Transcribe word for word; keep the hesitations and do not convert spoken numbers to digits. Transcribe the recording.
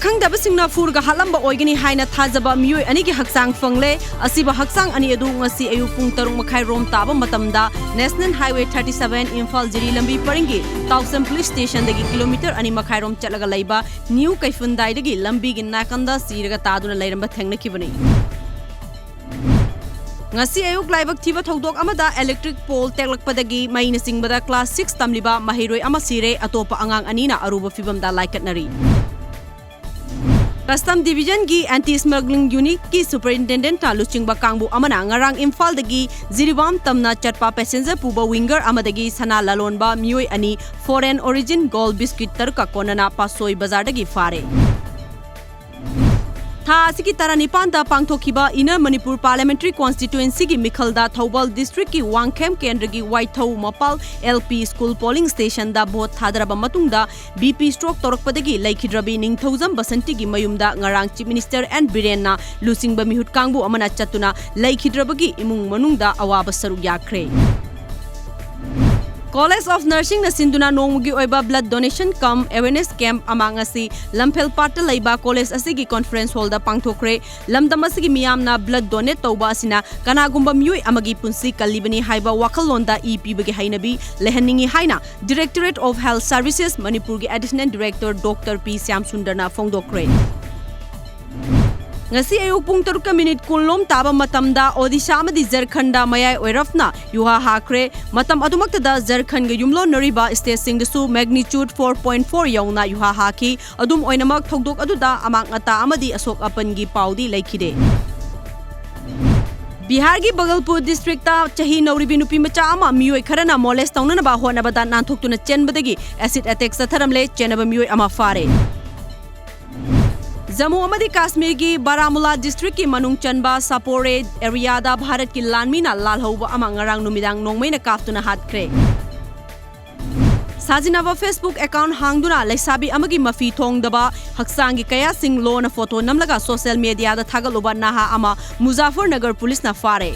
ꯈꯪꯗꯕꯁꯤꯡꯅ ꯐꯨꯔꯒ ꯍꯥꯠꯂꯝꯕ ꯑꯣꯏꯒꯅꯤ ꯍꯥꯏꯅ ꯊꯥꯖꯕ ꯃꯤꯑꯣꯏ ꯑꯅꯤꯒꯤ ꯍꯛꯆꯥꯡ ꯐꯪꯂꯦ꯫ ꯑꯁꯤꯕ ꯍꯛꯆꯥꯡ ꯑꯅꯤ ꯑꯗꯨ ꯉꯁꯤ ꯑꯌꯨꯛ ꯄꯨꯡ ꯇꯔꯨꯛ ꯃꯈꯥꯏ ꯔꯣꯝ ꯇꯥꯕ ꯃꯇꯝꯗ National Highway thirty seven Imphal ꯖꯤꯔꯤ ꯂꯝꯕꯤ ꯄꯔꯤꯡꯒꯤ ꯇꯥꯎꯁꯦꯝ ꯄꯨꯂꯤꯁ ꯁ꯭ꯇꯦꯁꯟꯗꯒꯤ ꯀꯤꯂꯣꯃꯤꯇꯔ ꯑꯅꯤ ꯃꯈꯥꯏ ꯔꯣꯝ ꯆꯠꯂꯒ ꯂꯩꯕ ꯅ꯭ꯌꯨ ꯀꯩꯐꯨꯟꯗꯥꯏꯗꯒꯤ ꯂꯝꯕꯤꯒꯤ ꯅꯥꯀꯟꯗ ꯁꯤꯔꯒ ꯇꯥꯗꯨꯅ ꯂꯩꯔꯝꯕ ꯊꯦꯡꯅꯈꯤꯕꯅꯤ꯫ ꯉꯁꯤ ꯑꯌꯨꯛ ꯂꯥꯏꯕꯛ ꯊꯤꯕ ꯊꯧꯗꯣꯛ ꯑꯃꯗ electric pole ꯇꯦꯛꯂꯛꯄꯗꯒꯤ ꯃꯩꯅ ꯆꯤꯡꯕꯗ class six ꯇꯝꯂꯤꯕ ꯃꯍꯩꯔꯣꯏ ꯑꯃ ꯁꯤꯔꯦ, ꯑꯇꯣꯞꯄ ꯑꯉꯥꯡ ꯑꯅꯤꯅ ꯑꯔꯨꯕ ꯐꯤꯚꯝꯗ ꯂꯥꯏꯀꯠꯅꯔꯤ꯫ Custom Division ꯒꯤ Anti Smuggling Unit ꯀꯤ Superintendent ꯅ ꯂꯨꯆꯤꯡꯕ ꯀꯥꯡꯕꯨ ꯑꯃꯅ ꯉꯔꯥꯡ ꯏꯝꯐꯥꯜꯗꯒꯤ ꯖꯤꯔꯤꯕꯥꯝ ꯇꯝꯅ ꯆꯠꯄ passenger ꯄꯨꯕ winger ꯑꯃꯗꯒꯤ ꯁꯅꯥ ꯂꯂꯣꯟꯕ ꯃꯤꯑꯣꯏ ꯑꯅꯤ foreign origin gold biscuit ꯇꯔꯨꯛꯀ ꯀꯣꯟꯅꯅ ꯄꯥꯠꯁꯣꯏ ꯕꯖꯥꯔꯗꯒꯤ ꯐꯥꯔꯦ꯫ ꯊꯥ ꯑꯁꯤꯒꯤ ꯇꯔꯥꯅꯤꯄꯥꯟꯗ ꯄꯥꯡꯊꯣꯛꯈꯤꯕ Inner Manipur Parliamentary Constituency ꯒꯤ ꯃꯤꯈꯜꯗ ꯊꯧꯕꯥꯜ district ꯀꯤ ꯋꯥꯡꯈꯦꯝ ꯀꯦꯟꯗ꯭ꯔꯒꯤ ꯋꯥꯏꯊꯧ ꯃꯄꯥꯜ L P school polling station ꯗ vote ꯊꯥꯗꯔꯕ ꯃꯇꯨꯡꯗ B P stroke ꯇꯧꯔꯛꯄꯗꯒꯤ ꯂꯩꯈꯤꯗ꯭ꯔꯕꯤ ꯅꯤꯡꯊꯧꯖꯝ ꯕꯁꯟꯇꯤꯒꯤ ꯃꯌꯨꯝꯗ ꯉꯔꯥꯡ Chief Minister N ꯕꯤꯔꯦꯟꯅ ꯂꯨꯆꯤꯡꯕ ꯃꯤꯍꯨꯠ ꯀꯥꯡꯕꯨ ꯑꯃꯅ ꯆꯠꯇꯨꯅ ꯂꯩꯈꯤꯗ꯭ꯔꯕꯒꯤ ꯏꯃꯨꯡ ꯃꯅꯨꯡꯗ ꯑꯋꯥꯕ ꯁꯔꯨꯛ ꯌꯥꯈ꯭ꯔꯦ꯫ College of Nursing ꯅ ꯁꯤꯟꯗꯨꯅ ꯅꯣꯡꯃꯒꯤ ꯑꯣꯏꯕ blood donation cum awareness camp ꯑꯃ ꯉꯁꯤ ꯂꯝꯐꯦꯜ ꯄꯥꯠꯇ ꯂꯩꯕ college ꯑꯁꯤꯒꯤ conference hall ꯗ ꯄꯥꯡꯊꯣꯛꯈ꯭ꯔꯦ꯫ ꯂꯝꯗꯝ ꯑꯁꯤꯒꯤ ꯃꯤꯌꯥꯝꯅ blood donate ꯇꯧꯕ ꯑꯁꯤꯅ ꯀꯅꯥꯒꯨꯝꯕ ꯃꯤꯑꯣꯏ ꯑꯃꯒꯤ ꯄꯨꯟꯁꯤ ꯀꯜꯂꯤꯕꯅꯤ ꯍꯥꯏꯕ ꯋꯥꯈꯜꯂꯣꯟꯗ ꯏ ꯄꯤꯕꯒꯤ ꯍꯩꯅꯕꯤ ꯂꯩꯍꯟꯅꯤꯡꯏ ꯍꯥꯏꯅ Directorate of Health Services ꯃꯅꯤꯄꯨꯔꯒꯤ Additional Director Doctor P Shyam ꯁꯨꯟꯗꯔꯅ ꯐꯣꯡꯗꯣꯛꯈ꯭ꯔꯦ꯫ ꯉꯁꯤ ꯑꯌꯨꯛ ꯄꯨꯡ ꯇꯔꯨꯛꯀ ꯃꯤꯅꯤꯠ ꯀꯨꯟ ꯂꯣꯝ ꯇꯥꯕ ꯃꯇꯝꯗ ꯑꯣꯗꯤꯁꯥ ꯑꯃꯗꯤ ꯖꯔꯈꯟꯗ ꯃꯌꯥꯏ ꯑꯣꯏꯔꯞꯅ ꯌꯨꯍꯥ ꯍꯥꯈ꯭ꯔꯦ꯫ ꯃꯇꯝ ꯑꯗꯨꯃꯛꯇꯗ ꯖꯔꯈꯟꯒ ꯌꯨꯝꯂꯣꯟꯅꯔꯤꯕ stateꯁꯤꯡꯗꯁꯨ magnitude four point four ꯌꯧꯅ ꯌꯨꯍꯥ ꯍꯥꯈꯤ꯫ ꯑꯗꯨꯝ ꯑꯣꯏꯅꯃꯛ, ꯊꯧꯗꯣꯛ ꯑꯗꯨꯗ ꯑꯃꯥꯡ ꯑꯇꯥ ꯑꯃꯗꯤ ꯑꯁꯣꯛ ꯑꯄꯟꯒꯤ ꯄꯥꯎꯗꯤ ꯂꯩꯈꯤꯗꯦ꯫ ꯕꯤꯍꯥꯔꯒꯤ ꯕꯒꯜꯄꯨꯔ district ꯇ ꯆꯍꯤ ꯅꯧꯔꯤꯕꯤ ꯅꯨꯄꯤ ꯃꯆꯥ ꯑꯃ ꯃꯤꯑꯣꯏ ꯈꯔꯅ molest ꯇꯧꯅꯅꯕ ꯍꯣꯠꯅꯕꯗ ꯅꯥꯟꯊꯣꯛꯇꯨꯅ ꯆꯦꯟꯕꯗꯒꯤ acid attack ꯆꯠꯊꯔꯝꯂꯦ꯫ ꯆꯦꯟꯅꯕ ꯃꯤꯑꯣꯏ ꯑꯃ ꯐꯥꯔꯦ꯫ ꯖꯝꯃꯨ ꯑꯃꯗꯤ ꯀꯥꯁꯃꯤꯔꯒꯤ ꯕꯥꯔꯥꯃꯨꯂꯥ district ꯀꯤ ꯃꯅꯨꯡ ꯆꯟꯕ ꯁꯥꯄꯣꯔꯦ area ꯗ ꯚꯥꯔꯠꯀꯤ ꯂꯥꯟꯃꯤꯅ ꯂꯥꯜꯍꯧꯕ ꯑꯃ ꯉꯔꯥꯡ ꯅꯨꯃꯤꯗꯥꯡ ꯅꯣꯡꯃꯩꯅ ꯀꯥꯞꯇꯨꯅ ꯍꯥꯠꯈ꯭ꯔꯦ꯫ ꯁꯥꯖꯤꯟꯅꯕ Facebook account ꯍꯥꯡꯗꯨꯅ ꯂꯩꯁꯥꯕꯤ ꯑꯃꯒꯤ ꯃꯐꯤ ꯊꯣꯡꯗꯕ ꯍꯛꯆꯥꯡꯒꯤ ꯀꯌꯥꯁꯤꯡ ꯂꯣꯅ photo ꯅꯝꯂꯒ social media ꯗ ꯊꯥꯒꯠꯂꯨꯕ ꯅꯍꯥ ꯑꯃ ꯃꯨꯖꯥꯐꯔꯅꯒꯔ ꯄꯨꯂꯤꯁꯅ ꯐꯥꯔꯦ꯫